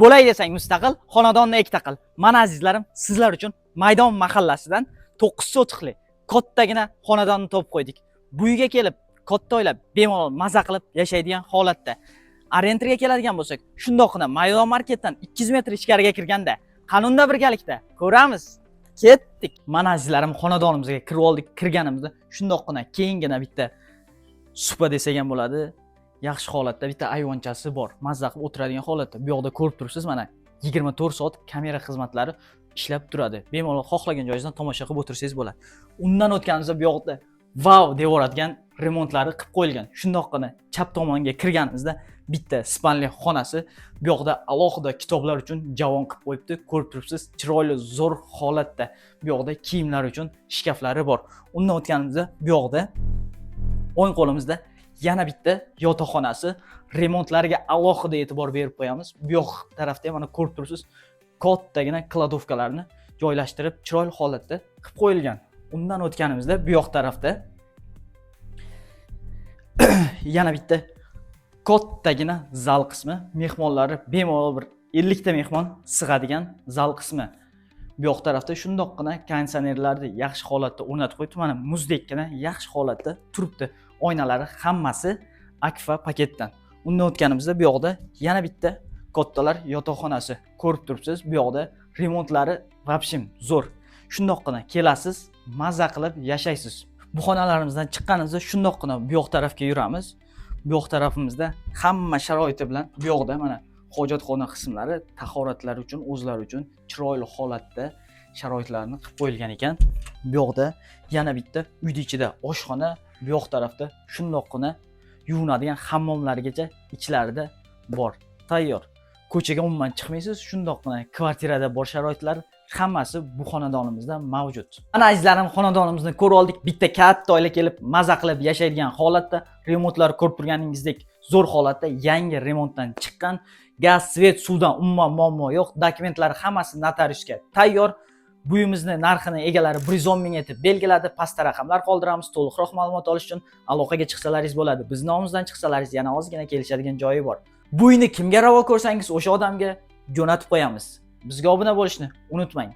Bo'lay desang mustaqil, xonadonni ikkita qil. Mana, azizlarim, sizlar uchun Maydon mahallasidan 9 sotixli kattagina xonadonni topib qo'ydik. Bu uyga kelib, katta oila bemalol maza qilib yashaydigan holatda. Orientirga keladigan bo'lsak, shundoqqina Maydon marketdan 200 metr ichkariga kirganda, qanunda birgalikda ko'ramiz. Ketdik. Mana, azizlarim, xonadonimizga kirib oldik. Kirganimizda shundoqqina keyingina bitta supa desak ham bo'ladi. Yaxshi holatda bitta ayvonchasi bor. Mazza qilib o'tiradigan holatda. Bu yoqda ko'rib turibsiz, mana 24 soat kamera xizmatlari ishlab turadi. Bemalol xohlagan joyingizdan tomosha qilib o'tirsangiz bo'ladi. Undan o'tganimizda bu yoqda vau devoradigan remontlari qilib qo'yilgan. Shundoqqina chap tomonga kirganimizda bitta спальный xonasi, bu yoqda alohida kitoblar uchun javon qilib qo'yibdi. Ko'rib turibsiz, chiroyli, zo'r holatda. Bu yoqda kiyimlar uchun shkaflari bor. Undan o'tganimizda bu yoqda o'ng qo'limizda yana bitta yotoqxonasi, remontlariga alohida e'tibor berib qo'yamiz. Bu yoq tarafda ham, mana, ko'rib turibsiz, kattagina кладовка larni joylashtirib, chiroyli holatda qilib qo'yilgan. Undan o'tganimizda bu yoq tarafda yana bitta kattagina zal qismi, mehmonlari bemalol bir 50 ta mehmon sig'adigan zal qismi. Bu yoq tarafda shundoqqina konditsionerlarni yaxshi holatda o'rnatib qo'yibdi. Mana, muzdekkina yaxshi holatda turibdi. Oynalari hammasi akfa paketdan. Undan o'tganimizda bu yoqda yana bitta kattalar yotoqxonasi, ko'rib turibsiz. Bu yoqda remontlari вообще zo'r. Shundoqqina kelasiz, maza qilib yashaysiz. Bu xonalarimizdan chiqqanimizda shundoqqina bu yoq tarafga yuramiz. Bu yoq tarafimizda hamma sharoiti bilan bu yoqda, mana, hojatxona qismlari, tahoratlar uchun, o'zlari uchun chiroyli holatda sharoitlarni qilib qo'yilgan ekan. Bu yoqda yana bitta uyni ichida oshxona, bu yoq tarafda shundoqqina yuvinadigan hammomlargacha ichlarida bor. Tayyor. Ko'chaga umuman chiqmaysiz, shundoqqina kvartirada bor sharoitlar hammasi bu xonadonimizda mavjud. Mana, azizlarim, xonadonimizni ko'rib oldik. Bitta katta oila kelib maza qilib yashaydigan holatda. Remontlar ko'rib turganingizdek zo'r holatda, yangi remontdan chiqqan. Gaz, свет, suvdan umuman muammo yo'q. Dokumentlari hammasi notariusga tayyor. Bu uyimizni narxini egalari 110 ming etib belgiladi. Pastda raqamlar qoldiramiz. To'liqroq ma'lumot olish uchun aloqaga chiqsalaringiz bo'ladi. Biz nomimizdan chiqsalaringiz yana ozgina kelishadigan joyi bor. Bu uyni kimga ravo ko'rsangiz, o'sha odamga jo'natib qo'yamiz. Bizga obuna bo'lishni unutmang.